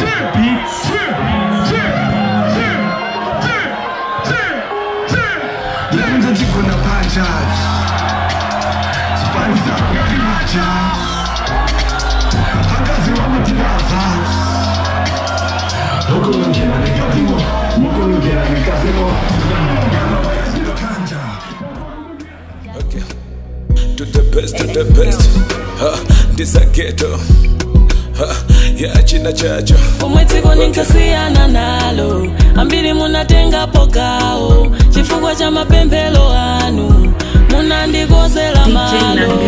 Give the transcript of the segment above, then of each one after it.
Naked Beats. Okay. To the best, to the best. This a ghetto. Yeah, china chacho. Pomwetsiko ninkasiyana nalo, ambiri munatenga pokao, chifukwa cha mapemphero anu, munandikozera malo.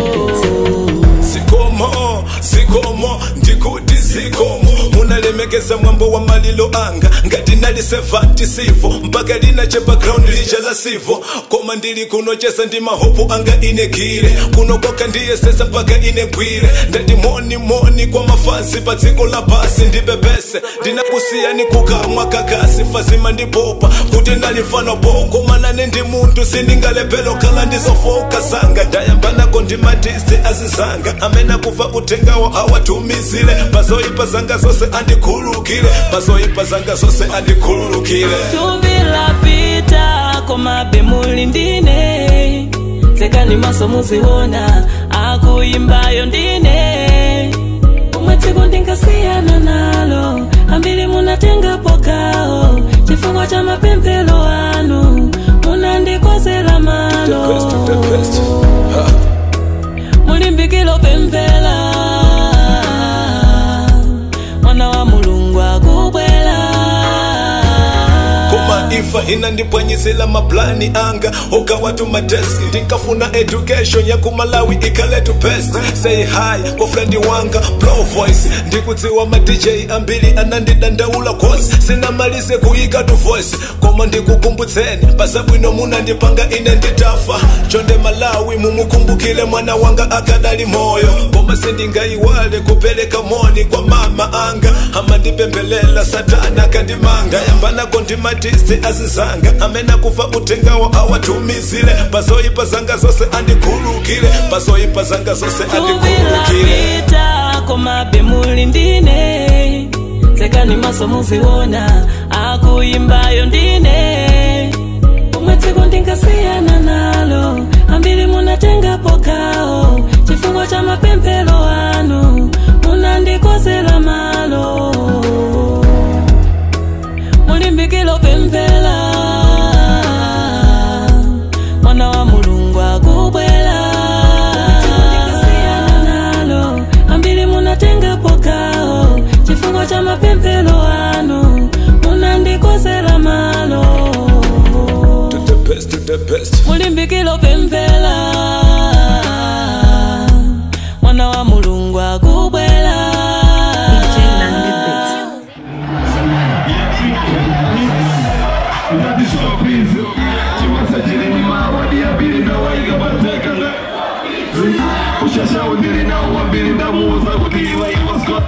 Zikomo, zikomo, ndikuti zikomo. Munalemekeza mwambo wa malilo anga, ngati nali 70 mpaka lina che background lija la sivo. Koma ndili kunochesa ndi mahopu anga inekile, kunokoka ndiye sesa mpaka inegwire. Ndati moni moni kwa mafansi pa dziko la pasi ndibebese, ndinakusiyani kukamwa kakasi fazima ndipopa kuti ndalifano boko manane ndi munthu sindingalepelo khala ndizofoka zanga. Ndayambanako ndi matisti azizanga amene kufa uthengawo awatumizile, pazoyipa zanga zose andikhululukire, pazoyipa zanga zose andikhululukire. Tuvilapita komabe muli ndine, tsekani maso muziona akuyimbayo ndine. Pomwetsiko ndinkasiyana nalo, ambiri munatenga pokao, chifukwa cha mapemphero anu, munandikozera malo. The best, the best. Mulimbikilo pemphera, mwana wa Mulungu akubwera. Koma ifa inandipwanyisila maplani anga okawatu madeski, ndikafuna education ya kumalawi ikaletu best. Say hi kwa friend wanga blow voice, ndikudziwa ma DJ ambiri anandidandaula cause sinamalize kuyika tu voice. Koma ndikukumbutseni pasabwino munandipanga ine nditafa. Chonde Malawi mumukumbukile mwana wanga akadali moyo. Koma sindingayiwale kupeleka moni kwa mama anga, amandipembelela satana akandimanga. Yambanako ndi matisti azizanga amene kufa uthengawo awatumizile, pazoyipa zanga zose andikhululukire, pazoyipa zanga zose andikhululukire. Tuvilapita komabe muli ndine, tsekani maso muziona akuyimbayo ndine. Pomwetsiko ndinkasiyana nalo, ambiri munatenga pokao, chifukwa cha mapemphero anu, munandikozera malo. Mulimbikilo pemphera, mwana wa Mulungu akubwera. Ndinkasiyana nalo, ambiri munatenga pokao, chifukwa cha mapemphero anu, munandikozera malo. To the best, to the best. Mulimbikilo pemphera, mwana wa Mulungu akubwera. DJ Nandi Beats. Ushasha ndiri nawo wambiri ndamuuza kuti iwe iwe.